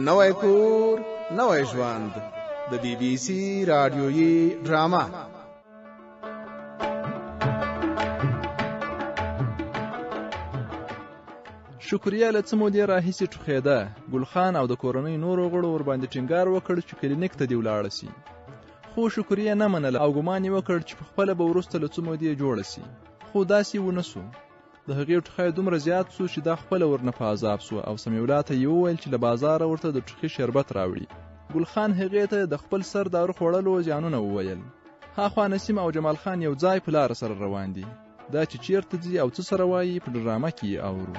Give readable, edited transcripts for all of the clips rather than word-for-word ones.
نوی کور نوی ژوند، د بي بي سي راډیويي ډرامه. شکریه له څه مودې راهیسې ټوخېده. ګل خان او د کورنۍ نورو غړو ورباندې ټینګار وکړ چې کلینیک ته دې ولاړه سي، خو شکریه نه منله او ګمان یې وکړ چې پخپله به وروسته له څه مودې جوړه سي. خو داسې ونه سو. د هغې ټوخی دومره زیات سو چې دا خپله ورنه په عذاب سو او سمیع الله ته یې وویل چې له بازاره ورته د ټوخي شربت راوړي. ګل خان هغې ته د خپل سر دارو خوړلو زیانونه وویل. هاخوا نسیم او جمال خان یو ځای په لاره سره روان دي. دا چې چیرته ځي او څه سره وایي، په ډرامه کې یې اورو.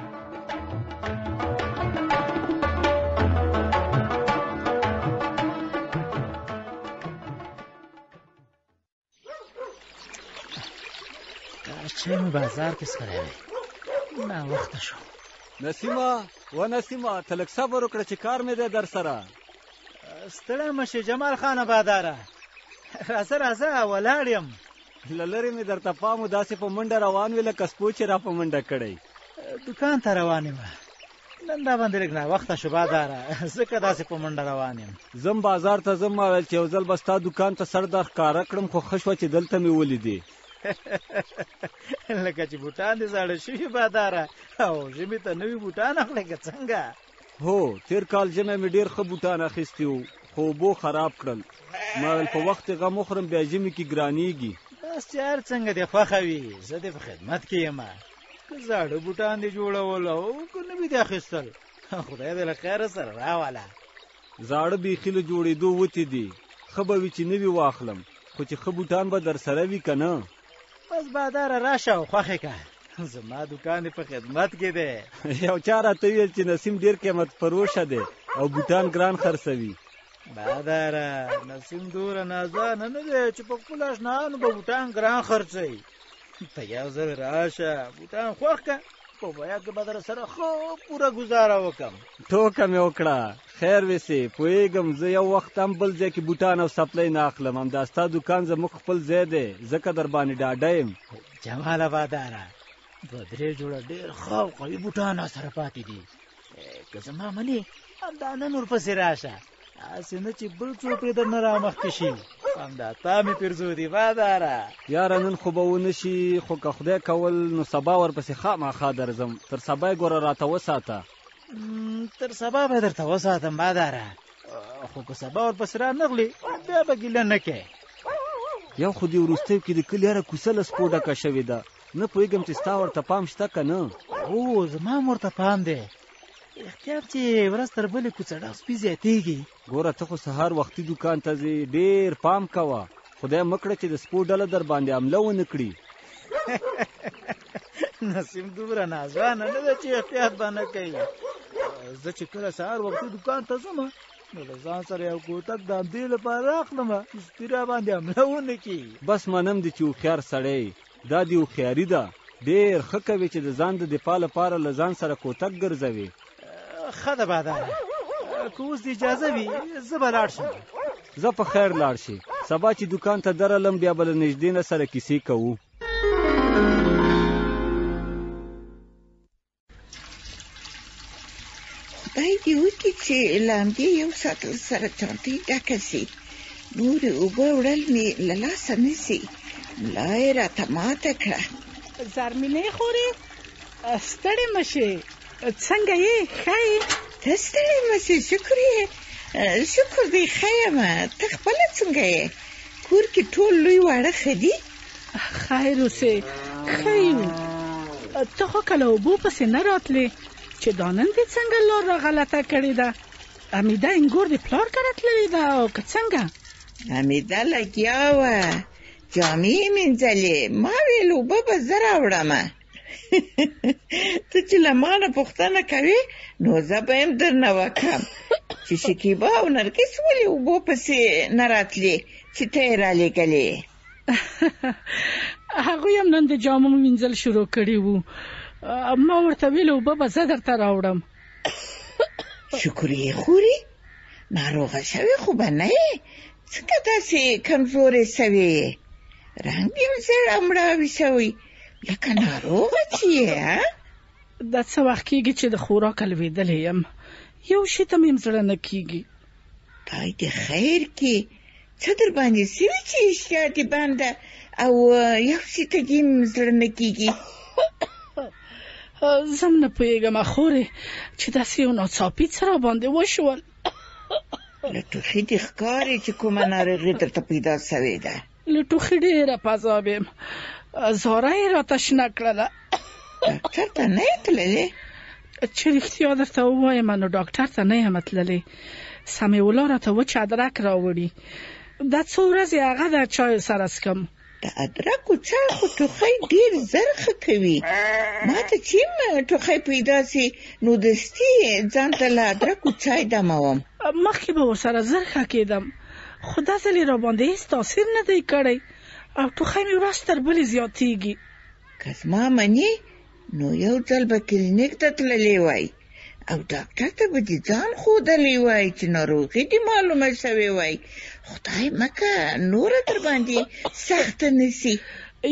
چای مې بازار کې څښلی دی، ناوخته شو. نسیمه، و نسیمه، ته لږ صبر وکړه چې کار مې دی در سره. ستړی مه شې جمال خانه باداره، راځه راځه، ولاړ یم. له لرې مې درته پام و، داسې په منډه روان وې لکه سپو چې را په منډه کړی. دوکان ته روان یم، نن را باندې لږ ناوخته شو باداره، ځکه داسې په منډه روان یم. ځم بازار ته ځم، ما ویل چې یو ځل به ستا دوکان ته سر در ښکاره کړم، خو ښه شوه چې دلته مې ولیدې. لکه چې بوټان دې زاړه شوي باداره، او ژمي ته نوي بوټان اخلې که څنګه؟ هو، تېر کال ژمی مې ډېر ښه بوټان اخیستي وو، خو اوبو خراب کړل. ما ویل په وخت یې غم وخورم، بیا ژمي کې ګرانېږي. بس چې هر څنګه دې خوښه وي، زه دې په خدمت کې یم. که زاړه بوټان دې جوړول او که نوي دې اخیستل، خدای دې له خیره سره راوله. زاړه بیخي له جوړېدو وتي دي، ښه به وي چې نوي واخلم، خو چې ښه بوټان به در سره وي که نه؟ بس باداره راشه او خوښې که، زما دوکان دې په خدمت کې دی. یو چا راته ویل چې نسیم ډېر قیمت فروشه دی او بوټان ګران خرڅوي. باداره، نسیم دومره ناځوانه نه دی چې په خپلو اشنایانو به بوټان ګران خرڅوي. ته یو ځل راشه، بوټان خوښ که، په بیه کې به در سره ښه پوره ګزاره وکړم. ټوکه مې وکړه، خیر ویسې. پوهېږم، زه یو وخت هم بل ځای کې بوټان او څپلۍ نه اخلم. همدا ستا دوکان زموږ خپل ځای دی، ځکه در باندې ډاډه یم. جماله باداره، دوه درې جوړه ډېر ښه او قوي بوټان راسره پاتې دي، که زما منې همدا نن ورپسې راشه، هسې نه چې بل څوک پرې درنه رامخکې شي. همدا تا مې پیرزو دي باداره. یاره نن خو به ونه شي، خو که خدای کول نو سبا ورپسې خامخا درځم. تر سبا یې ګوره راته وساته. تر سبا به درته وساتم باداره، خو که سبا ورپسې رانغلې بیا به ګیله نه کوې. یو خو دې وروستیو کې د کلي هره کوڅه له سپو ډکه شوې ده، نه پوهېږم چې ستا ورته پام شته که نه. هو، زما هم ورته پام دی. احتیاط چې ورځ تر بلې کوڅه ډک سپي زیاتېږي. ګوره، ته خو سهار وختي دوکان ته ځې، ډېر پام کوه، خدای مه کړه چې د سپو ډله در باندې حمله ونه کړي. نسیم دومره ناځوانه نه ده چې احتیاط به نه کوي. زه چې کله سهار وختي دوکان ته ځم، نو له ځان سره یو کوتک د همدې لپاره راخلم چې سپي را باندې حمله ونه کړي. بس منم دې چې هوښیار سړی یې، دا دې هوښیاري ده. ډېر ښه کوې چې د ځان د دفاع لپاره له ځان سره کوتک ګرځوې. ښه ده باداره، که اوس دې اجازه وي زه به لاړ شم. زه په خیر لاړ شې، سبا چې دوکان ته درلم بیا به له نږدې نه سره کیسې کوو. خدای دې وکړي چې له همدې یو سطل سره چانټۍ ډکه شي، نورې اوبه وړل مې له لاسه نه ځي، ملا یې راته ماته کړه. زرمینې خورې، ستړې مه شې، څنګه یې؟ ښه یې؟ ته ستړې مه شې، شکر یې، شکر دی ښه یم. ته خپله څنګه یې؟ کور کې ټول لوی واړه ښه دي؟ خیر اوسې، ښه یو. ته خو کله اوبو پسې نه راتلې، چې دا نن دې څنګه لار را غلطه کړې ده؟ حمیده انګور د پلار کره تللې ده او که څنګه؟ حمیده لګیا وه، جامې یې مینځلې، ما ویل اوبه به زه راوړم. ته چې له ما نه پوښتنه کوې نو زه به هم درنه وکړم چې شکیبا او نرګس ولې اوبو پسې نه راتلې چې ته یې رالېږلې؟ هغوی هم نن د جامو مینځل شروع کړي وو، ما ورته ویل اوبه به زه درته راوړم. شکریې خورې، ناروغه شوې خو به نه یې؟ څنګه داسې کمزورې شوې یې؟ رنګ دې هم زیړ او مړاوی شوی، لکه ناروغه چې یې. دا څه وخت کېږي چې د خوراکه لوېدلې یم، یو شي ته مې هم زړه نه کېږي. خدای دې خیر کړي، څه در باندې سوي چې اشتها دې بنده او یو شي ته دې هم زړه نه کېږي؟ زه هم نه پوهېږم خورې چې داسې یو ناڅاپي څه راباندې وشول. له ټوخي دې ښکاري چې کومه ناروغي درته پیدا سوې ده. له ټوخي ډېره په عذاب یم، زاره یې راته شنه کړله. ډاکټر ته نه یې تللې؟ چې رښتیا درته ووایم نو ډاکټر ته نه یم تللې. سمیع الله راته وچ ادرک راوړي، دا څو ورځې هغه د چایو سره څښم. د ادرکو چای خو ټوخی ډېر زر ښه کوي. ما ته چې هم ټوخی پیدا سي نو دستي ځان ته له ادرکو چای دموم. مخکې به ورسره زر ښه کېدم، خو دا ځل یې راباندې هېڅ تاثیر نه دی کړی او ټوخی مې ورځ تر بلې زیاتېږي. که زما منې نو یو ځل به کلینیک ته تللې وای او ډاکټر ته به دې ځان ښودلی وای چې ناروغي دې معلومه شوې وای. خدای مه که نوره در باندې سخته نه سي.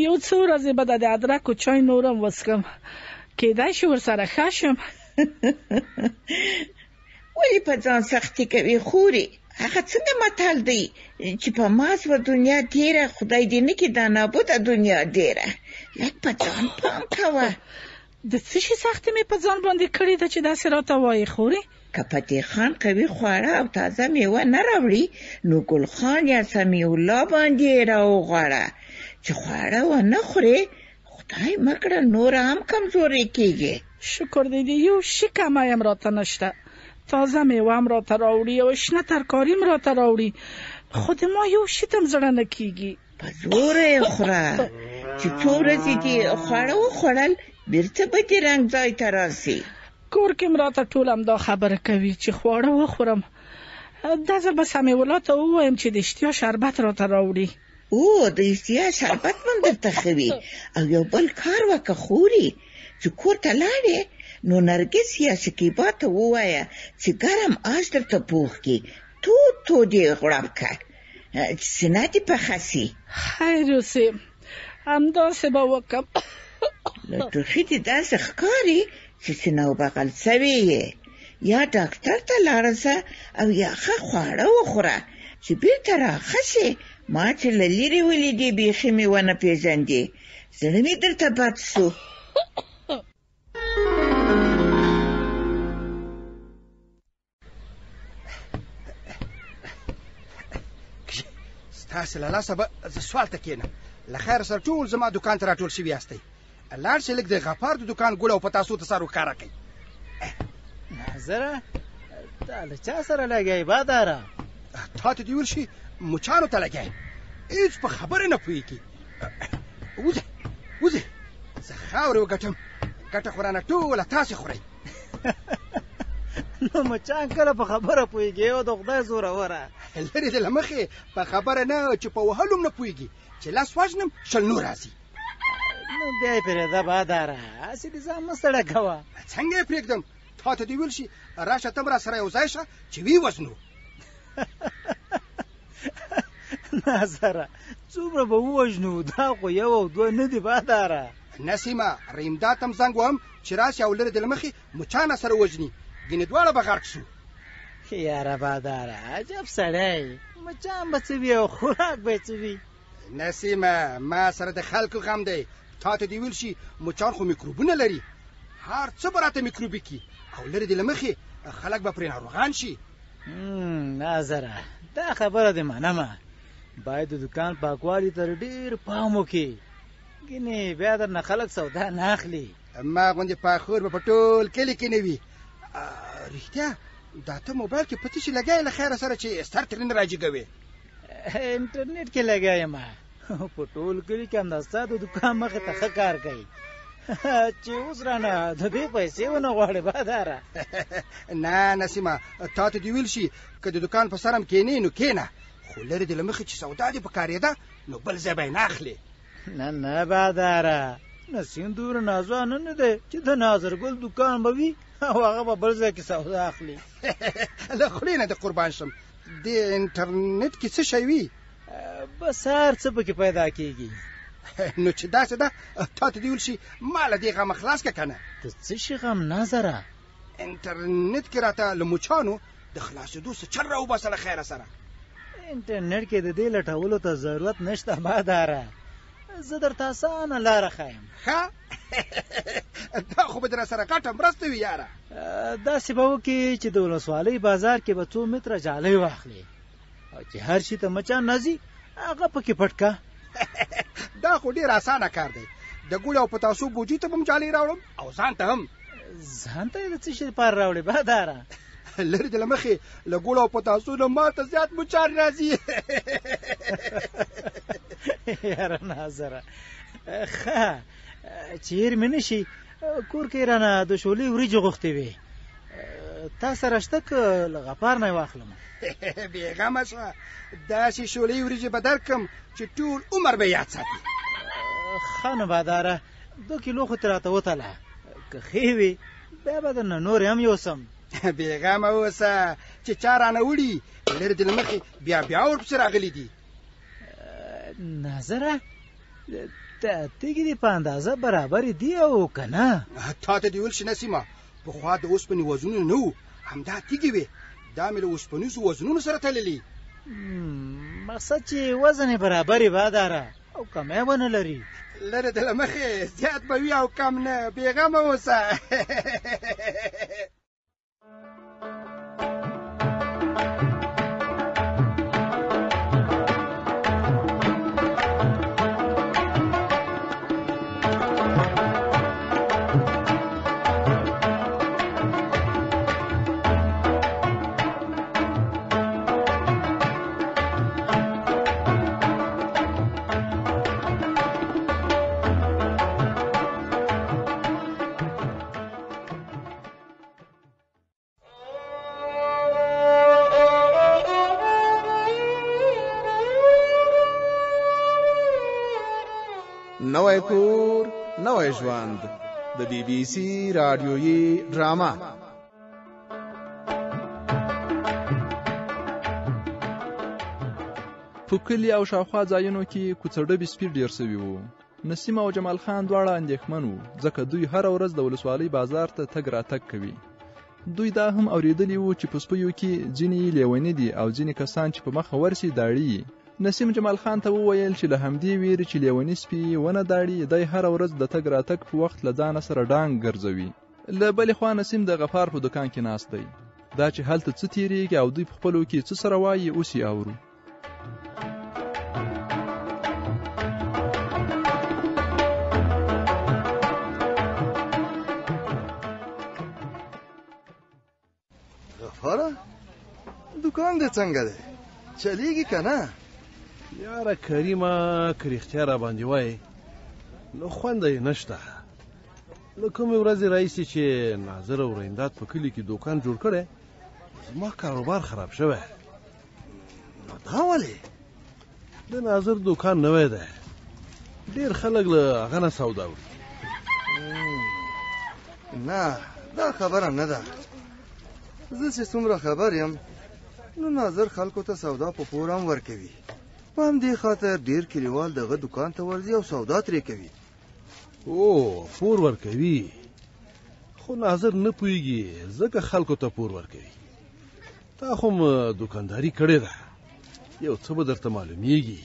یو څو ورځې به د ادرکو چای نور هم وڅښم، کېدای شي ورسره ښه شم. ولې په ځان سختي کوې خورې؟ هغه څنګه متل دی چې په ما سوه دنیا تېره، خدای دې نه کړي دا نابوده دنیا ډېره. لږ په ځان پام کوه. د څه شي سختي مې په ځان باندې کړې ده چې داسې راته وایې خورې؟ که فتح خان قوي خواړه او تازه میوه نه راوړي نو ګل خان یا سمیع الله باندې یې راوغواړه چې خواړه ونه خورې، خدای مه کړه نوره هم کمزورې کېږي. شکر دی د یو شي کمی هم راته نشته، تازه میوه هم راته راوړي او شنه ترکاري هم راته راوړي، خو د ما یو شي ته هم زړه نه کېږي. په زوره یې خوره، چې څو ورځې دې خواړه وخوړل بیرته به دې رنګ ځای ته راسي. کور کې هم راته ټول همدا خبره کوي چې خواړه وخورم. دا ځل به سمیع الله ته ووایم چې د اشتیا شربت راته راوړي. او د اشتیا شربت به هم درته ښه وي. او یو بل کار وکړه خورې، چې کور ته لاړې نو نرګس یا شکیبا ته ووایه چې ګرم آش درته پوخ کړي، تود تود یې غوړپ کړه چې سینه دې پخه سي. خیر اوسې، همداسې به وکړم. له ټوخي دې داسې ښکاري چې سینه وبغل سوې یې. یا ډاکټر ته لاړه سه او یا ښه خواړه وخوره چې بیرته راښه شې. ما چې له لیرې ولیدې بیخي مې ونه پېژندې، زړه مې درته بد سو. ستاسې له لاسه به زه سوال ته کښېنم. له خیره سره ټول زما دوکان ته راټول شوي یاستئ. لاړ شئ لږ د غفار د دوکان ګل او پتاسو ته سر وښکاره کړئ. ناظره تا له چا سره لګیا یې باداره؟ تا ته دې ویل شي مچانو ته لګیا یم، هېڅ په خبره نه پوهېږي. وځئ وځئ، زه خاورې وګټم، ګټه خو رانه ټوله تاسې خورئ. نو مچان کله په خبره پوهېږي او د خدای زوروره. لرې دې له مخې په خبره نه چې په وهلو هم نه پوهېږي، چې لاس وژنم 20 نور راځي. نو بیا یې پرېږده باداره، هسې دې ځان مه ستړی کوه. څنګه یې پرېږدم؟ تا ته دې ویل شي راشه ته هم راسره یو ځای شه چې ویې وژنو. ناظره څومره به ووژنو، دا خو یو او دوه نه دي باداره. نسیمه رحیمداد ته هم زنګ وهم چې راشي او لرې دې له مخې مچان سره وژني، ګینې دواړه به غرق شو. یاره باداره عجب سړی، مچان به څه وي او خوراک به یې څه وي. نسیمه ما سره د خلکو غم دی، تا ته دې ویل شي مچان خو میکروبونه لري، هر څه به راته میکروبي کړي او لرې دې له مخې خلک به پرې ناروغان شي. ناظره دا خبره دې منمه، باید د دوکان پاکوالي ته ډېر پام وکړي، ګینې بیا درنه خلک سودا نه اخلي. ما غوندې پاخور به په ټول کلي کې نه وي. رښتیا دا ته موبایل کې په څه شي لګیا یې له خیره سره چې سر ترې نه راجګوې؟ انټرنیټ کې لګیا یم، په ټول کلي کې همدا ستا د دوکان مخې ته ښه کار کوي چې اوس رانه د دې پیسې ونه غواړې باداره. نه نسیمه تا ته دې ویل شي که د دوکان په سر هم کښېنې نو کښېنه، خو لرې دې له مخې چې سودا دې په کارېده نو بل ځای به یې نه اخلې. نه نه باداره، نسیم دومره ناځوانه نه دی چې د ناظرګل دوکان به وي او هغه به بل ځای کې سودا اخلي. له خولې نه دې قربان شم، دې انټرنیټ کې څه شی وي؟ بس هر څه پکې پیدا کېږي. نو چې داسې ده تا ته دې ویل شي ما له دې غمه خلاص که که نه. د څه شي غم ناظره؟ انټرنیټ کې راته له مچانو د خلاصېدو څه چل راوباسه له خیره سره. انټرنیټ کې د دې لټولو ته ضرورت نشته باداره، زه درته اسانه لاره ښایم. ښه، دا خو به در سره غټه مرسته وي یاره. داسې به وکړې چې د ولسوالۍ بازار کې به څو متره جالۍ واخلې او چې هر شي ته مچان نه ځي هغه پکې پټ که. دا خو ډېر اسانه کار دی. د ګوړې او پتاسو بوجۍ ته به هم جالۍ راوړم او ځان ته هم. ځان ته یې د څه شي لپاره راوړې باداره؟ لرې د له مخې له ګوړو او پتاسو نه ما ته زیات مچان راځي. یاره ناظره، ښه چې هېر مې نه شي، کور کې رانه د شولې وریجې غوښتې وې، تا سره شته که له غفار نه یې واخلم؟ بېغمه شوه، داسې شولې وریجې به درکړم چې ټول عمر به یاد ساتي. ښه نو باداره، 2 کیلو خو ترې راته وتله، که ښې وي بیا به درنه نورې هم یوسم. بېغمه اوسه، چې چا رانه وړي لرې دې له مخې بیا بیا ورپسې راغلي دي. ناظره، تیږې دې په اندازه برابرې دي او که نه؟ تا ته دې ویل شي نسیمه، پخوا د اوسپنې وزنونه نه وو، همدا تیږې وې، دا مې له اوسپنیزو وزنونو سره تللي. مقصد چې وزن یې برابرې باداره او کمی ونه لري. لرې د له مخې زیات به وي او کم نه، بېغمه اوسه. نوی کور نوی ژوند، د بي بي سي راډیویي ډرامه. په کلي او شاوخوا ځایونو کې کوڅه ډبي سپي ډېر سوي وو. نسیم او جمال خان دواړه اندېښمن وو، ځکه دوی هره ورځ د ولسوالۍ بازار ته تګ راتګ کوي. دوی دا هم اورېدلي وو چې په سپیو کې ځینې یې لیوني دي او ځینې کسان چې په مخه ورسي داړي یې. نسیم جمال خان ته وویل چې له همدې ویرې چې لیوني سپي یې ونه داړي، دی هره ورځ د تګ راتګ په وخت له ځانه سره ډانګ ګرځوي. له بلې خوا نسیم د غفار په دوکان کې ناست دی. دا چې هلته څه تېرېږي او دوی په خپلو کې څه سره وایي، اوس یې اورو. غفاره، دوکان دې څنګه دی؟ چلیږي که نه؟ یاره کریمه، که رښتیا را باندې وایې نو خونده یې نشته. له کومې ورځې راهیسې چې ناظر او رحیمداد په کلي کې دوکان جوړ کړی، زما کاروبار خراب شوی. نو دا ولې؟ د ناظر دوکان نوی دی، ډېر خلک له هغه نه سودا وړي. نه، دا خبره نه ده. زه چې څومره خبر یم، نو ناظر خلکو ته سودا په پور هم ورکوي. په همدې خاطر ډېر کلیوال دغه دوکان ته ورځي او سودا ترې کوي. او پور ورکوي، خو ناظر نه پوهېږي ځکه خلکو ته پور ورکوي. تا خو هم دوکانداري کړې ده، یو څه به درته معلومیږي.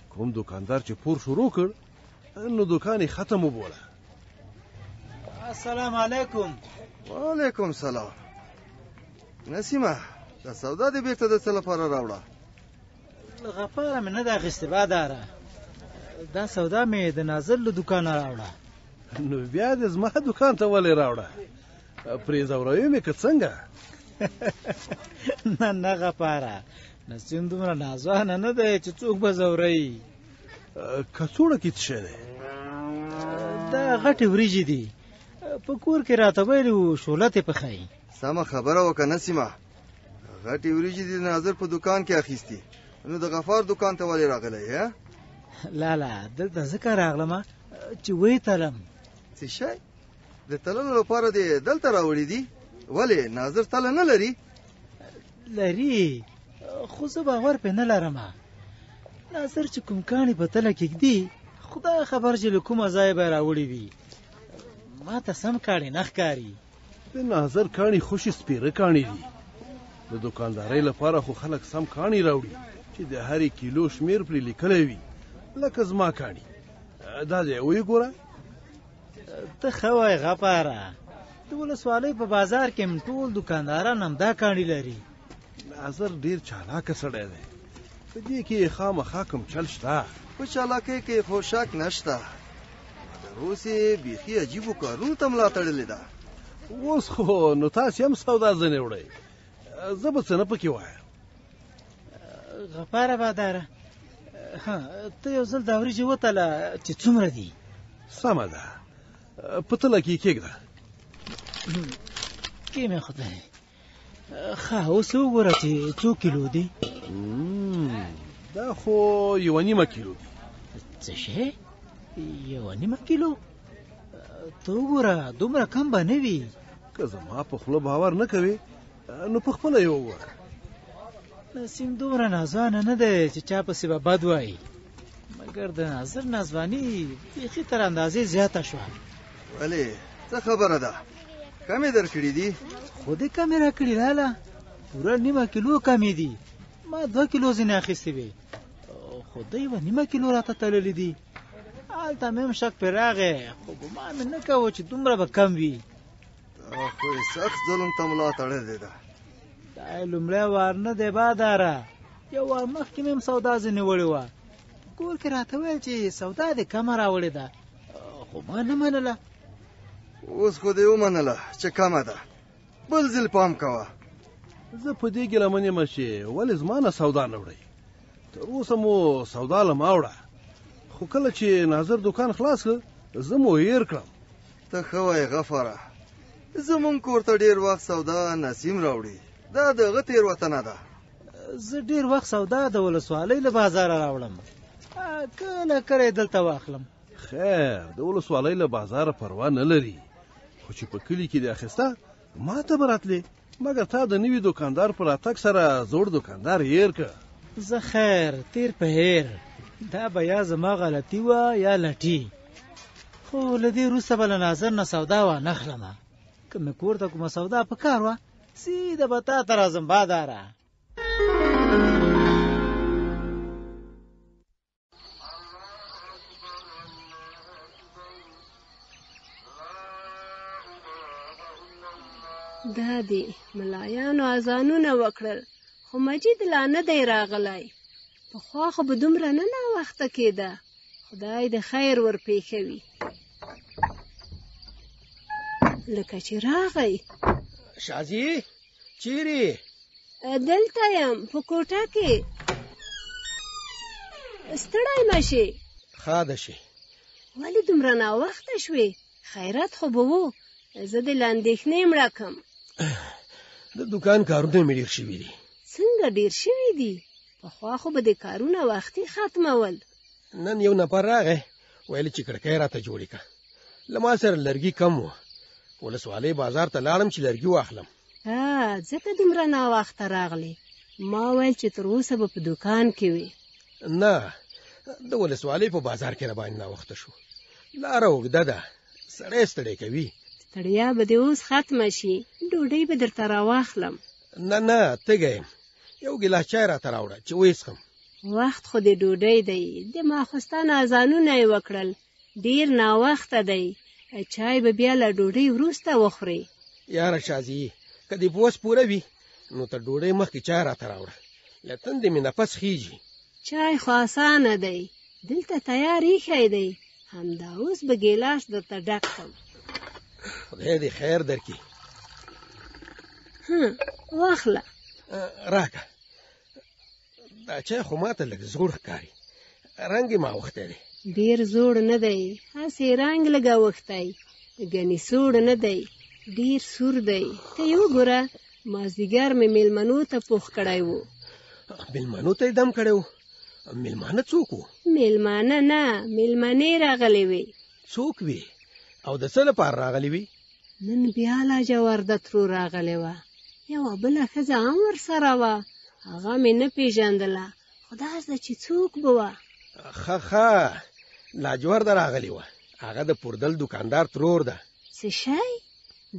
کوم دوکاندار چې پور شروع کړ، نو دوکان یې ختم وبوله. السلام علیکم. وعلیکم سلام. نسیمه، دا سودا دې بیرته د څه لپاره راوړه؟ له غفاره مې نه ده اخیستې باداره، دا سودا مې د ناظر له دوکانه راوړه. نو بیا دې زما دوکان ته ولې راوړه؟ پرې ځوروي مې که څنګه؟ نه نه غفاره، نسیم دومره ناځوانه نه دی چې څوک به ځوروي. کڅوړه کې څه شی دی؟ دا غټې وریجې دي، په کور کې راته ویلي وو شوله ترې پخوي. سمه خبره وکړه نسیمه، غټې وریجې دې د ناظر په دوکان کې اخیستي، نو د غفار دوکان ته ولې راغلی یې؟ لالا، دلته ځکه راغلم چې ویې تلم. څه شی؟ د تللو لپاره دې دلته راوړي دي؟ ولې ناظر تله نه لري؟ لري، خو زه باور پرې نه لرم. ناظر چې کوم کاڼي په تله کې ږدي، خدای خبر چې له کومه ځایه به یې راوړي وي. ما ته سم کاڼي نه ښکاري. د ناظر کاڼي خوشې سپېره کاڼي دي. د دوکاندارۍ لپاره خو خلک سم کاڼي راوړي چې د هرې کیلو شمېر پرې لیکلی وي، لکه زما کاڼي. دا دی ویې ګوره. ته ښه وایې غپاره، د ولسوالۍ په بازار کې هم ټول دوکانداران همدا کاڼي لري. ناظر ډېر چالاکه سړی دی، په دې کې یې خامخا کوم چل شته. په چالاکۍ کې خو شک نشته، مګر اوس یې بیخي عجیبو کارونو ته ملا تړلې ده. اوس خو نو تاسې هم سودا ځنې وړئ، زه به څه نه پکې وایم. غفاره باداره، ته یو ځل دا وریجې وتله چې څومره دي. سمه ده، په تله کې یې کېږده. کې مې خدای. ښه اوس وګوره چې څو کیلو دي. دا خو یوه نیمه کیلو دي. څه شی؟ یوه نیمه کیلو؟ ته وګوره دومره کم به نه وي. که زما په خوله باور نه کوې نو په خپله یې وګوره. نسیم دومره ناځوانه نه دی چې چا پسې به بد وایي، مګر د ناظر ناځواني بیخي تر اندازې زیاته شوه. ولې څه خبره ده؟ کمې درکړي دي؟ خو دې کمې راکړي لاله، پوره نیمه کیلو کمې دي. ما 2 کیلو ځینې اخیستې وې، خو دی یوه نیمه کیلو راته تللې دي. هلته مې هم شک پرې راغی، خو ګمان مې نه کاوه چې دومره به کم وي. دا خو یې سخت ظلم ته ملا تړلې ده. دا یې لومړی وار نه دی باداره، یو وار مخکې مې هم سودا ځینې وړې وه. کور کې راته ویل چې سودا دې کمه راوړې ده، خو ما نه منله. اوس خو دې ومنله چې کمه ده، بل ځل پام کوه. زه په دې ګیله من یم چې ولې زما نه سودا نه وړئ. تر اوسه مو سودا له ما وړه، خو کله چې ناظر دوکان خلاص کړ زه مو هېر کړم. ته ښه وایې غفاره، زمونږ کور ته ډېر وخت سودا نسیم راوړي، دا د هغه تېروتنه ده. زه ډېر وخت سودا د ولسوالۍ له بازاره راوړم، کله کله یې دلته واخلم. خیر، د ولسوالۍ له بازاره پروا نه لري، خو چې په کلي کې دې اخیسته ما ته به راتلې، مګر تا د نوي دوکاندار په راتګ سره زوړ دوکاندار هېر کړ. زه خیر تیر په هېر، دا به یا زما غلطي وه یا لټي، خو له دې وروسته به له ناظر نه سودا وانخلم. که مې کور ته کومه سودا په کار وه، سیده به تا ته راځم باداره. دا دی ملایانو اذانونه وکړل، خو مجید لا نه دی راغلی. پخوا خو به دومره نه ناوخته کېده. خدای د خیر ورپېښوي. لکه چې راغی. شازي چیرې؟ دلته یم په کوټه کې. ستړی مه شې. ښاده شې. ولې دومره ناوخته شوې؟ خیرت خو به و، زه دې له اندېښنې مړه کم. د دوکان کارونه مې ډېر شوي دي. څنګه ډېر شوي دي؟ پخوا خو به د کارونه وختي ختمول. نن یو نفر راغی، ویل چې کړکۍ راته جوړې کړه. له ما سره لرګي کم و، ولسوالۍ بازار ته لاړم چې لرګي واخلم. ها، ځکه دومره ناوخته راغلې. ما ویل چې تر اوسه به په دوکان کې وې. نه، د ولسوالۍ په بازار کې راباندې ناوخته شو. لاره اوږده ده، سړی ستړی کوي. ستړیا به دې اوس ختمه شي، ډوډۍ به درته راواخلم. نه نه، تږی یم، یو ګیلاس چای راته راوړه چې ویې څښم. وخت خو د ډوډۍ دی، د ماخوستن اذانونه یې وکړل، ډېر ناوخته دی، چای به بیا له ډوډۍ وروسته وخورې. یاره شازي، که دې په وس پوره وي نو تر ډوډۍ مخکې چای راته راوړه، له تندې مې نفس خیږي. چای خو اسانه دی، دلته تیار ایښی دی، همدا اوس به ګیلاس درته ډک کړم. خدای دې خیر درکړي. واخله. راکه، دا چای خو ماته لږ زوړ ښکاري، رنګ یې ما اوښتی دی. ډېر زوړ نه دی، هسې رنګ لږ اوښتی، ګنې سوړ نه دی، ډېر سور دی. ته یې وګوره، مازدیګر مې میلمنو ته پوخ کړی و. میلمنو ته یې دم کړی و؟ میلمانه څوک وو؟ میلمانه نه، میلمنې راغلې وې. څوک وې او د څه لپاره راغلې وې؟ نن بیا لاجورده ترور راغلې وه، یوه بله ښځه هم ورسره وه، هغه مې نه پېژندله، خدای زده چې څوک به وه. ښه ښه، لاجورده راغلې وه، هغه د پوردل دوکاندار ترور ده. څه شی؟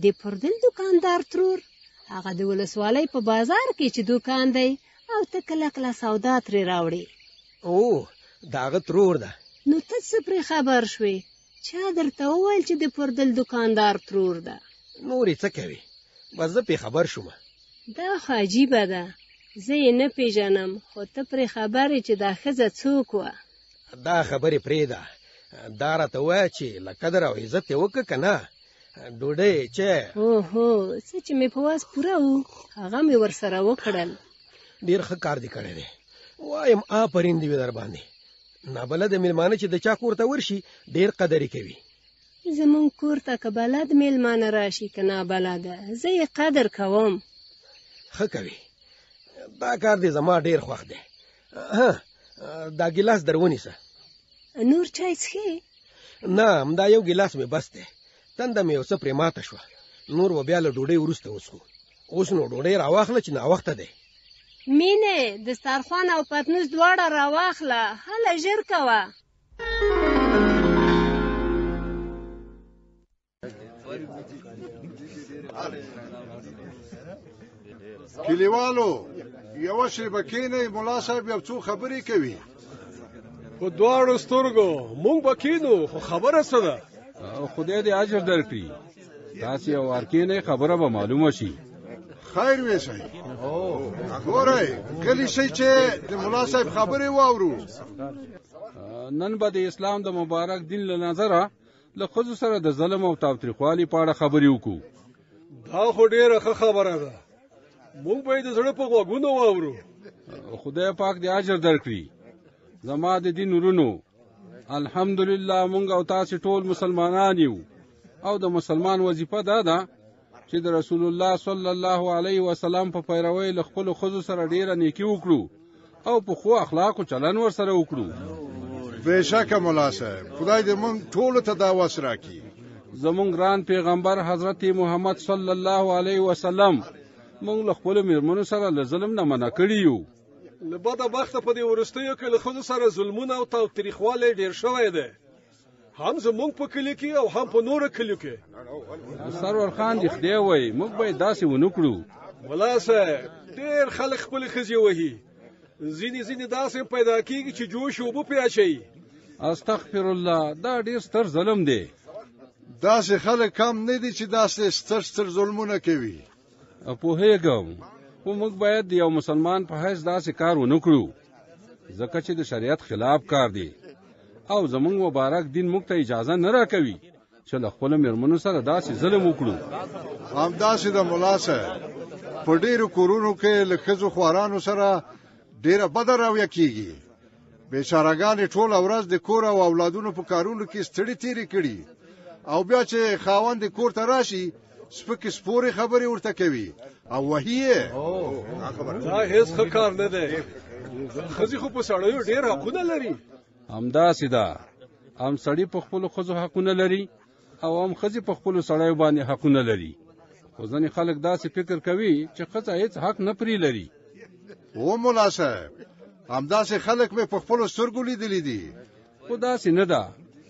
د پردل دوکاندار ترور، هغه د ولسوالۍ په بازار کې چې دوکان دی او ته کله کله سودا ترې راوړې. او د هغه ترور ده. نو ته څه پرې خبر شوې؟ چا درته وویل چې د پردل دوکاندار ترور ده؟ نور یې څه کوي، بس زه پرې خبر شوم. دا خو عجیبه ده، زه یې نه پېژنم، خو ته پرې خبر یې چې دا ښځه څوک وه. دا خبرې پرېږده، دا راته ووایه چې له قدر او عزت یې وکړه که نه؟ ډوډۍ، چای؟ هو هو، څه چې مې په وس پوره وو هغه مې ورسره وکړل. ډېر ښه کار دې کړی دی، وایم آفرین دې وي در باندې. نابلده مېلمانه چې د چا کور ته ورشي ډېر قدر یې کوي. زمونږ کور ته که بلد مېلمانه راشي که نابلده، زه یې قدر کوم. ښه کوي، دا کار دې زما ډېر خوښ دی. ها، دا ګیلاس در ونیسه. نور چای څښې؟ نه، همدا یو ګیلاس مې بس دی، تنده مې یو څه پرې ماته شوه. نور به بیا له ډوډۍ وروسته وڅښو. اوس نو ډوډۍ راواخله چې ناوخته دی. مینې، دسترخوان او پتنوس دواړه راواخله، هله ژر کوه. کلیوالو یوه شېبه کښېنئ، ملا صاحب یو څو خبرې کوي. په دواړو سترګو مونږ به کښېنو، خو خبره څه ده؟ خدای دې اجر درکړي، تاسې یو وار کښېنئ، خبره به معلومه شي. خیر ویسئ. ګورئ، غلي شئ چې د ملا صاحب خبرې واورو. نن به د اسلام د مبارک دین له نظره له ښځو سره د ظلم او تاوتریخوالي په اړه خبرې وکړو. دا خو ډېره ښه خبره ده، موږ به یې د زړه په غوږونو واورو. خدای پاک دې اجر درکړي. زما د دین ورونو، الحمدلله موږ او تاسې ټول مسلمانان یو، او د مسلمان وظیفه دا ده چې د رسول الله صلی الله علیه وسلم په پیروۍ له خپلو ښځو سره ډېره نیکي وکړو او په ښو اخلاقو چلن ورسره وکړو. بېشکه ملا صاحب، خدای دې موږ ټولو ته دا وس راکړي. زموږ ګران پیغمبر حضرت محمد صلی الله علیه وسلم موږ له خپلو مېرمنو سره له ظلم نه منع کړي یو. له بده بخته په دې وروستیو کې له ښځو سره ظلمونه او تاوتریخوالی ډېر شوی دی، هم زموږ په کلي کې او هم په نورو کلیو کې. سرور خان دې خدای وایي، موږ باید داسې ونه کړو. ملا صاحب، ډېر خلک خپلې ښځې وهي، ځینې ځینې داسې هم پیدا کېږي چې جوش اوبه پرې اچوي. استغفر الله، دا ډېر ستر ظلم دی. داسې خلک کم نه دي چې داسې ستر ستر ظلمونه کوي. پوهېږم، خو موږ باید د یو مسلمان په حیث داسې کار ونه کړو، ځکه چې د شریعت خلاف کار دی او زموږ مبارک دین موږ ته اجازه نه راکوي چې له خپلو مېرمنو سره داسې ظلم وکړو. همداسې د ملا صاحب، په ډېرو کورونو کې له ښځو خوارانو سره ډېره بده رویه کېږي. بیچارهګانې ټوله ورځ د کور او اولادونو په کارونو کې ستړي تېرې کړي او بیا چې خاوند یې کور ته راشي سپکې سپورې خبرې ورته کوي او وهي یې. دا هېڅ ښه کار نه دی، ښځې خو په سړیو ډېر حقونه لري. همداسې ده، هم سړي په خپلو ښځو حقونه لري او هم ښځې په خپلو سړیو باندې حقونه لري، خو ځینې خلک داسې فکر کوي چې ښځه هېڅ حق نه پرې لري. و ملا صاحب، همداسې خلک مې په خپلو سترګو لیدلي دي. خو داسې نه ده،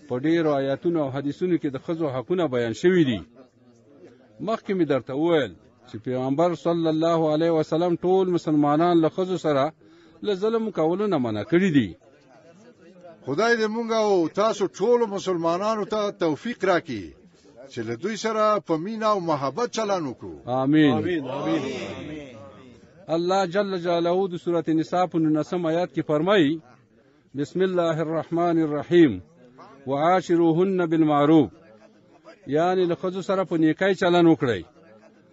په ډېرو آیاتونو او حدیثونو کې د ښځو حقونه بیان شوي دي. مخکې مې درته وویل چې پیغمبر صلی الله علیه وسلم ټول مسلمانان له ښځو سره له ظلم کولو نه منع کړي دي. خدای دې مونږ او تاسو ټولو مسلمانانو ته توفیق راکړي چې له دوی سره په مینه او محبت چلن وکړو. آمین. آمین. الله جل جلاله د سورة نساء په 19 آیات کې فرمایي: بسم الله الرحمن الرحیم وعاشروهن بالمعروف، یعنی له ښځو سره په نیکۍ چلن وکړئ.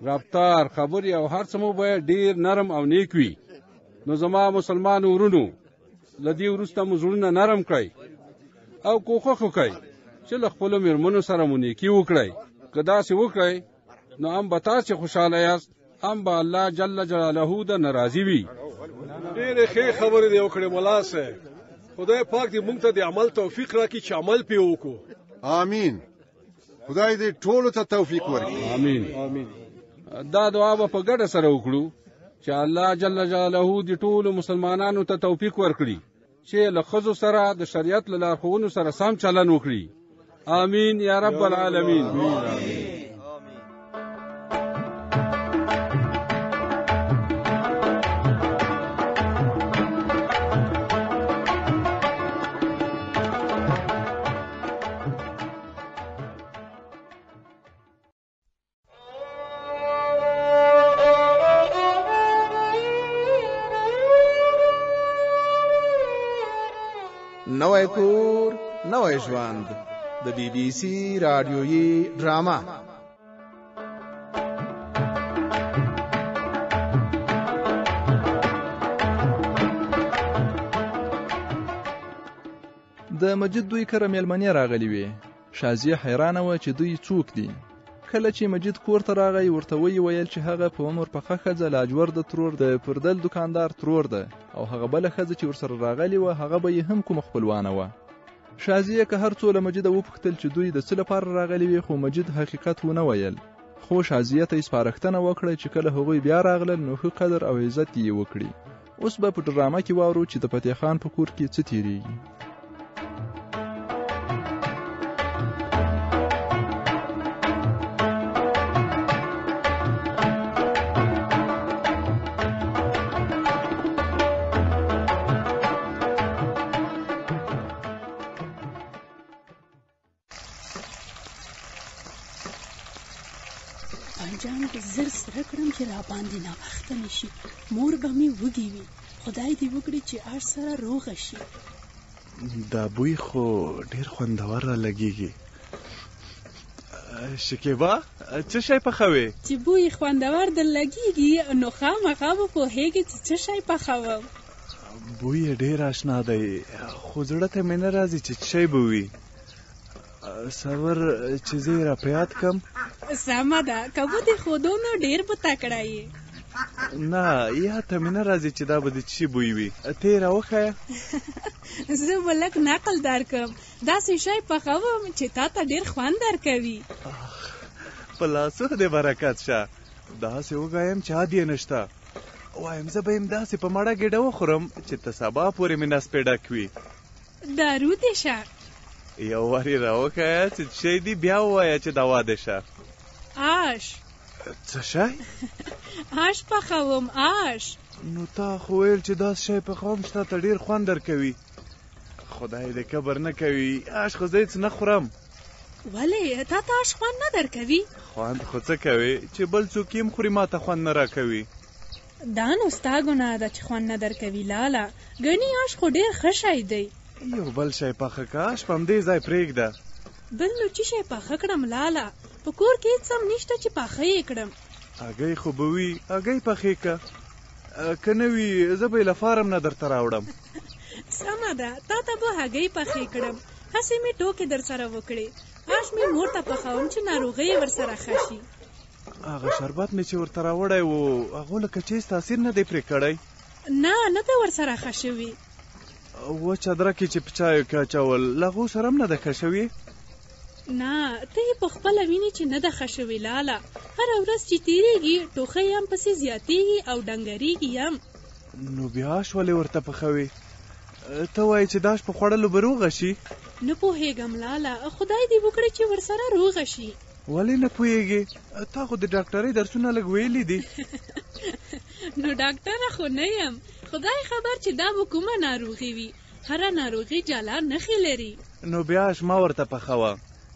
رفتار، خبرې او هر څه مو باید ډیر نرم او نیک وي. نو زما مسلمانو ورونو، له دې وروسته مو زړونه نرم کړئ او کوښښ وکړئ چې له خپلو مېرمنو سره مو نیکي وکړئ. که داسې وکړئ نو هم به تاسې خوشحاله یاست، هم به الله جل جلاله د ناراضي وي. ډېرې ښې خبرې دې وکړې ملا صاحب، خدای پاک دې مونږ ته د عمل توفیق راکړي چې عمل پرې وکړو. آمین. خدای دې ټولو ته توفیق ورکړي. آمین. آمین. دا دعا به په ګډه سره وکړو چې الله جل جلاله دې ټولو مسلمانانو ته توفیق ورکړي چې له ښځو سره د شریعت له لارښوونو سره سم چلن وکړي. آمین یا رب العالمین. آمین. نوی کور نوی ژوند د بي بي سي راډیويي ډرامه. د مجید دوی کره میلمنې راغلي وې. شازیه حیرانه وه چې دوی څوک دي. کله چې مجید کور ته راغی ورته ویې ویل چې هغه په عمر پخه ښځه لاجورد ترور د پردل دکاندار ترور ده او هغه بله ښځه چې ورسره راغلې وه هغه به یې هم کومه خپلوانه وه. شازیه که هر څو له مجیده وپوښتل چې دوی د څه لپاره راغلي وې خو مجید حقیقت ونه ویل. خو شازیه ته یې سپارښتنه وکړه چې کله هغوی بیا راغلل نو ښه قدر او عزت دې یې وکړي. اوس به په ډرامه کې واورو چې د فتح خان په کور کې څه تیریږي. پنجان دې زر سره کړم چې راباندې ناوخته نه شي، مور به مې وږې وي. خدای دې وکړي چې اش سره روغه شي. دا بوی خو ډیر خوندور را لګیږي. شکیبا څه شی پخوې؟ چې بوی خوندور در لګیږي نو خامخا به پوهېږې چې څه شی پخوم. بوی یې ډیر آشنا دی خو زړه ته مې نه راځي چې څه شی به وي. صبر چې زه یې را په یاد کړم. سمه ده، که ودې ښودو نو ډېر به تکړه یې. نه، یاد ته مې نه راځي چې دا به د څه شي بوی وي. ته یې راوښیه. زه به لږ نقل درکړم، داسې شی پخوم چې تا ته ډېر خوند درکوي. په لاسو دې برکت شه، داسې وږی یم چې حد یې نشته. وایم زه به یې داسې په مړه ګېډه وخورم چې تر سبا پورې مې نس پرې ډک وي. دارو دې شه. یو وار یې راوښیه چې څه شی دي، بیا ووایه چې دوا دې شه. آش. څه شی؟ آش پخوم، آش. نو تا خو ویل چې داسې شی پخوم چې تا ته ډېر خوند درکوي. خدای دې کبر نه کوي، آش خو زه هېڅ نه خورم. ولې تا ته آش خوند نه درکوي؟ خوند خو څه کوي چې بل څوک یې هم خوري ما ته خوند نه راکوي. دا نو ستا ګناه ده چې خوند نه درکوي لالا، ګني آش خو ډېر ښه شی دی. یو بل شی پخه که، آش په همدې ځای پرېږده. بل نو چی شی پاخه کړم لالا، په کور کې هېڅ هم نشته چې پاخه یې کړم. هګۍ خو به وي، هګۍ پخې که، که نه وي زه به یې له فارم نه درته راوړم. سمه ده، تا ته به هګۍ پخې کړم. هسې مې ټوکې درسره وکړې، آش مې مور ته پخوم چې ناروغۍ یې ورسره ښه شي. هغه شربت مې چې ورته راوړی و، هغو لکه چې هېڅ تاثیر نه دی پرې کړی. نه، نه ده ورسره ښه شوي. وچه درکې چې په چایو کې اچول، له هغو سره هم نه ده ښه شوې؟ نه، ته یې په خپله وینې چې نه ده ښه شوې لالا. هره ورځ چې تېرېږي، ټوخی یې هم پسې زیاتېږي او ډنګرېږي هم. نو بیا آش ولې ورته پخوې؟ ته وایې چې د آش په خوړلو به روغه شي؟ نه پوهېږم لالا، خدای دې وکړي چې ورسره روغه شي. ولې نه پوهېږې؟ تا خو د ډاکټرۍ درسونه لږ ویلي دي. نو ډاکټره خو نه یم، خدای خبر چې دا به کومه ناروغي وي. هره ناروغي جلا نښې لري. نو بیا آش مه ورته پخوه،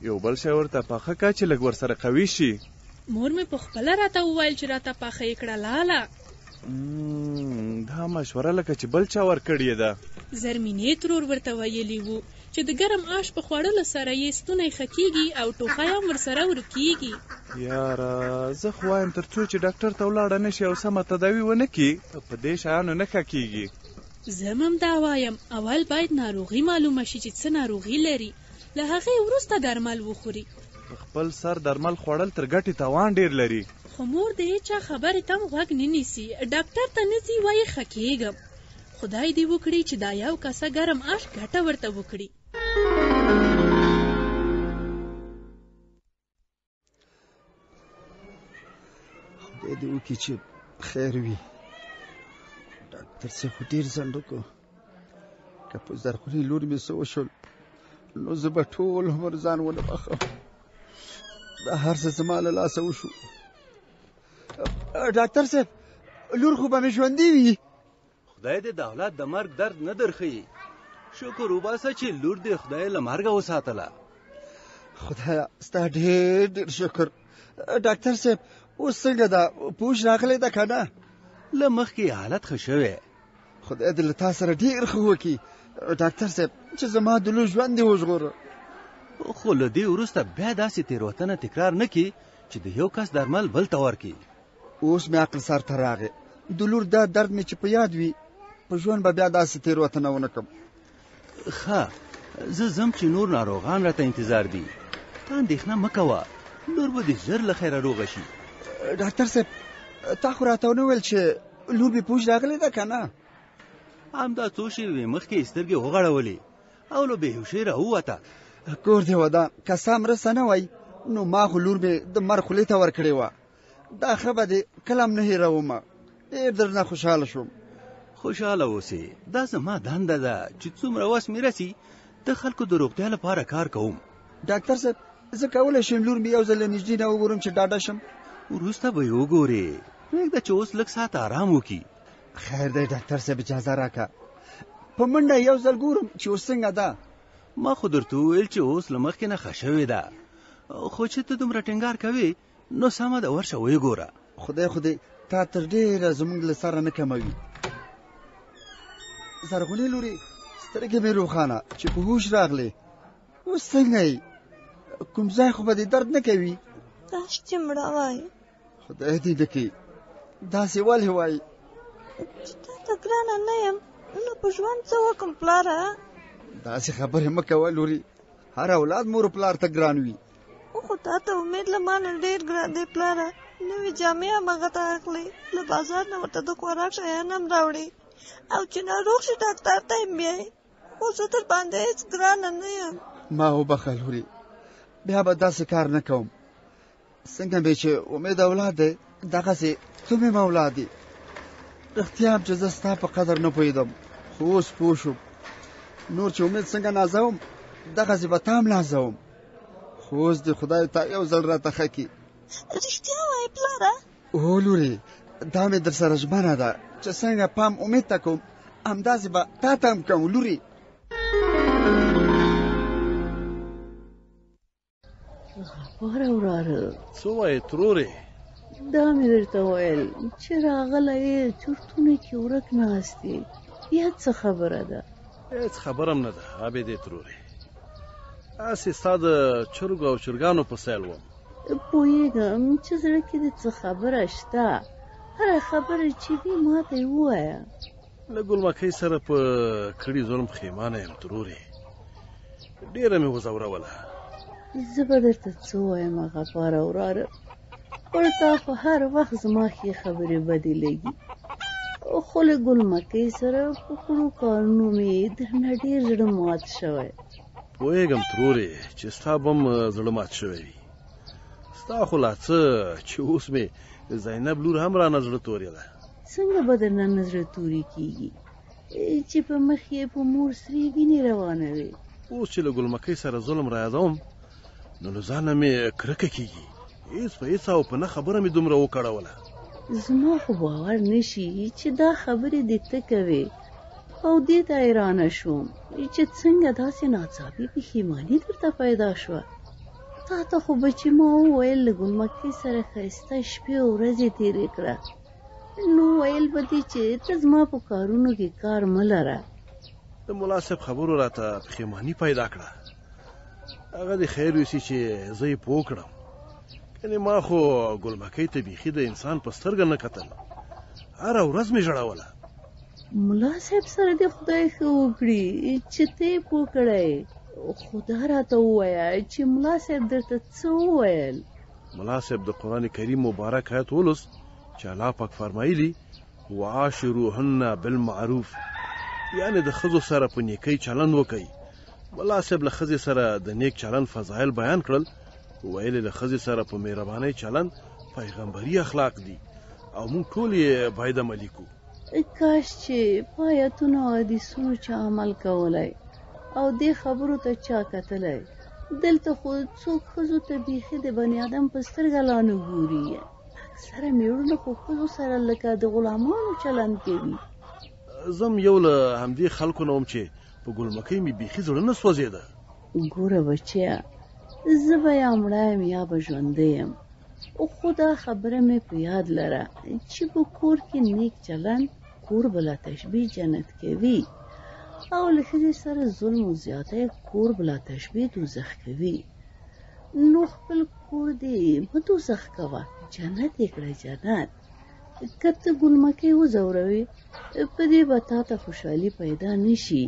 یو بل شی ورته پاخه که چې لږ ورسره قوي شي. مور مې په خپله راته وویل چې راته پاخه یې کړه لالا. دا مشوره لکه چې بل چا ورکړې ده. زرمینې ترور ورته ویلي وو چې د ګرم آش په خوړلو سره یې ستونی ښه کیږي او ټوخی هم ورسره ورکیږي. یاره زه خو وایم تر څو چې ډاکټر ته ولاړه نه شي او سمه تداوي ونه کړي په دې شیانو نه ښه کیږي. زه هم دا وایم، اول باید ناروغي معلومه شي چې څه ناروغي لري، له هغې وروسته درمل وخوري. په خپل سر درمل خوړل تر ګټې تاوان ډېر لري. خو مور د هېچا خبرې ته هم غوږ نه نیسي، ډاکټر ته نه ځي، وایي ښه کېږم. خدای دې وکړي چې دا یو کاسه ګرم آش ګټه ورته وکړي. خدای دې وکړي چې خیر وي. ډاکټر صاحب خو ډېر ځنډ وکړو. که په زرغونې لور مې څه وشول نو زه به ټول عمر ځان ونه بخښم. دا هر څه زما له لاسه وشو. ډاکټر صاحب لور خو به مې ژوندۍ وي. خدای دې د اولاد د مرګ درد نه درښيي. شکر وباسه چې لور دې خدای له مرګه وساتله. خدایا ستا ډېر ډېر شکر. ډاکټر صاحب اوس څنګه ده؟ په هوش راغلی ده که نه؟ له مخکې حالت ښه شوی. خدای دې له تا سره ډېر ښه وکړي. ډاکټر صاحب چې زما د لور ژوند دې وژغوره. خو له دې وروسته بیا داسې تېروتنه تکرار نه کړي چې د یو کس درمل بل ته ورکړي. اوس مې عقل سر ته راغی. د لور دا درد مې چې په یاد وي، په ژوند به بیا داسې تېروتنه ونه کړم. ښه، زه ځم چې نور ناروغان راته انتظار دي. ته اندېښنه مه کوه، لور به دې ژر له خیره روغه شي. ډاکټر صاحب، تا خو راته ونه ویل چې لور مې په هوش راغلې ده که نه؟ همدا څو شېبې مخکې یې سترګې وغړولې او له بېهوښۍ راووته. کور دې ودان، که ستا مرسته نه وای نو ما خو لور مې د مرګ خولې ته ورکړې وه. دا ښه به دې کله هم نه هېروم. ډېر درنه خوشحاله شوم. خوشحاله اوسې، دا زما دنده ده چې څومره وس مې رسي د خلکو د روغتیا لپاره کار کوم. ډاکتر صاحب، زه کولی شم لور مې یو ځل له نږدې نه وګورم چې ډاډه شم؟ وروسته به یې وګورې، پرېږده چې اوس لږ ساعت آرام وکړي. خیر دی ډاکتر صاحب، اجازه راکړه په منډه یو ځل ګورم چې اوس څنګه ده. ما خو درته وویل چې اوس له مخکې نه ښه شوې ده، خو چې ته دومره ټینګار کوې نو سمه ده، ورشه ویې ګوره. خدای خو دې تا تر ډېره زموږ له سره نه کموي. زرغونې لورې، سترګې مې روښانه چې په هوش راغلې. اوس څنګه یې؟ کوم ځای خو به دې درد نه کوي؟ کاش چې مړه وای. خدای دې نه کړي، داسې ولې وایي؟ چې تا ته ګرانه نه یم نو په ژوند څه وکړم پلاره؟ داسې خبرې مه کوه لورې، هر اولاد مور پلار ته ګران وي. خو تا ته امید له ما نه ډېر ګران دی پلاره. نوې جامې هم هغه ته اخلي، له بازار نه ورته د خوراک شیان هم راوړي، او چې ناروغ شي ډاکتر ته یې بیایي. خو زه در باندې هېڅ ګرانه نه یم. ما وبخښه لورې، بیا به داسې کار نه کوم. څنګه مې چې امید اولاد دی، دغسې ته مې اولاد یې. رښتیا هم چې زه ستا په قدر نه پوهېدم، خو اوس پوه شوم. نور چې امید څنګه نازوم، دغسې به تا هم نازوم. خو اوس دې خدای تا یو ځل راته ښه کړي. رښتیا وایې پلاره؟ هو لورې، دا مې در سره ژمنه ده چې څنګه پام امید ته کوم، همداسې به تا ته هم کوم لورې. غفاره وراره. څه وایې ترورې؟ دا مې درته ویل چې راغلی یې چورتونو کې ورک ناست یې، بیا څه خبره ده؟ هېڅ خبره هم نه ده عابدې ترورې، هسې ستا د چرګو او چرګانو په سیل وم. پوهېږم چې زړه کې دې څه خبره شته، هره خبره چې وي ماته یې ووایه. له ګلمکۍ سره په کړي ظلم پښېمانه یم ترورې، ډېره مې وځوروله. زه به درته څه ووایم غفاره وراره، پر تا خو هر وخت زما ښې خبرې بدې لګي، خو له ګلمکۍ سره په کړو کارونو مې درنه ډېر زړه مات شوی. پوهېږم ترورې چې ستا به هم زړه مات شوی وي، ستا خو لا څه چې اوس مې زینب لور هم رانه زړه تورې ده. څنګه به درنه نه زړه تورې کېږي چې په مخ یې په مور سرې وینې روانه وي. اوس چې له ګلمکۍ سره ظلم رایادوم نو له ځانه مې کرکه کېږي، هېڅ په هېڅ او په نه خبره مې دومره وکړوله. زما خو باور نه شي چې دا خبرې دې ته کوې، او دې ته حیرانه شوم چې څنګه داسې ناڅاپي پښیماني درته پیدا شوه. تا ته خو به چې ما وویل له ګلمکۍ سره ښایسته شپې او ورځې تېرې کړه، نو ویل به دې چې ته زما په کارونو کې کار مه لره. د ملا صاحب خبرو راته پښیماني پیدا کړه، هغه دې خیر ویسي چې زه یې پوه کړم، کنې ما خو ګلمکۍ ته بیخي د انسان په سترګه نه کتل، هره ورځ مې ژړوله. ملا صاحب سره دې خدای ښه وکړي چې ته یې پوه کړی، خو دا راته ووایه چې ملا صاحب درته څه وویل؟ ملا صاحب د قرآن کریم مبارک آیت ولوست چې الله پاک فرمایلي وعاشروهن بالمعروف، یعنې د ښځو سره په نیکۍ چلند وکړئ. ملا صاحب له ښځې سره د نیک چلند فضایل بیان کړل، ویل یې له ښځې سره په مهربانۍ چلند پیغمبري اخلاق دي او موږ ټول یې باید عملي کړو. کاش چې په آیتونو او حدیثونو چا عمل کولای او دې خبرو ته چا کتلی. دلته خو څوک ښځو ته بیخي د بني آدم په سترګه لا نه ګوري، اکثره میړونه خو ښځو سره لکه د غلامانو چلند کوي. زه هم یو له همدې خلکو نه وم چې په ګلمکۍ مې بیخي زړه نه سوځېده. ګوره بچیه، زه به یا مړه یم یا به ژوندی یم، خو دا خبره مې په یاد لره چې په کور کې نیک چلند کور به لا تشبیه جنت کوي. او له ښځې سره ظلم او زیاتی کور بلا تشبیه دوزخ کوي. نو خپل کور دې مه دوزخ کوه، جنت یې کړه جنت. که ته ګلمکۍ وځوروې، په دې به تا ته خوشحالي پیدا نه شي،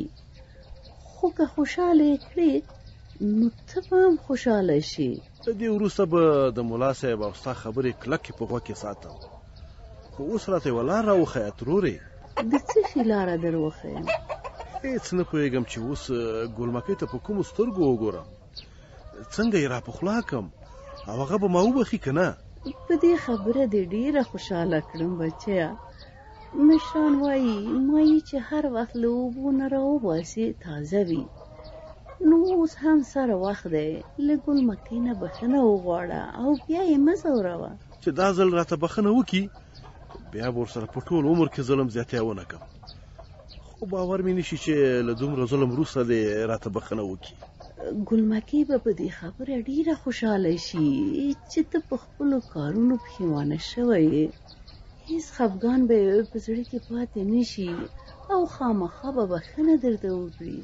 خو که خوشحاله یې کړې، نو ته به هم خوشحاله شې. له دې وروسته به د ملا صاحب او ستا خبرې کلکې په غوږ کې ساتم، خو اوس راته یوه لار راوښیه ترورې. د څه شي لاره در وښیم؟ هېڅ نه پوهېږم چې اوس ګلمکۍ ته په کومو سترګو وګورم، څنګه یې راپخلا کړم او هغه به ما وبخښي که نه؟ په دې خبره دې ډېره خوشحاله کړم بچیه. مشران وایي ماهي چې هر وخت له اوبو نه راوباسې تازه وي. نو اوس هم سره وخت دی، له ګل مکۍ نه بښنه وغواړه او بیا یې مه ځوروه. چې دا ځل راته بښنه وکړي، بیا به ورسره په ټول عمر کې ظلم زیاتی ونه کړم. خو باور مې نشي چې له دومره ظلم وروسته دې راته بښنه وکړي. ګل مکۍ به په دې خبره ډېره خوشحاله شي چې ته په خپلو کارونو پښېمانه شوی یې. هیڅ خفګان به یې په زړه کې پاتې نه شي او خامخا به بښنه درته وکړي.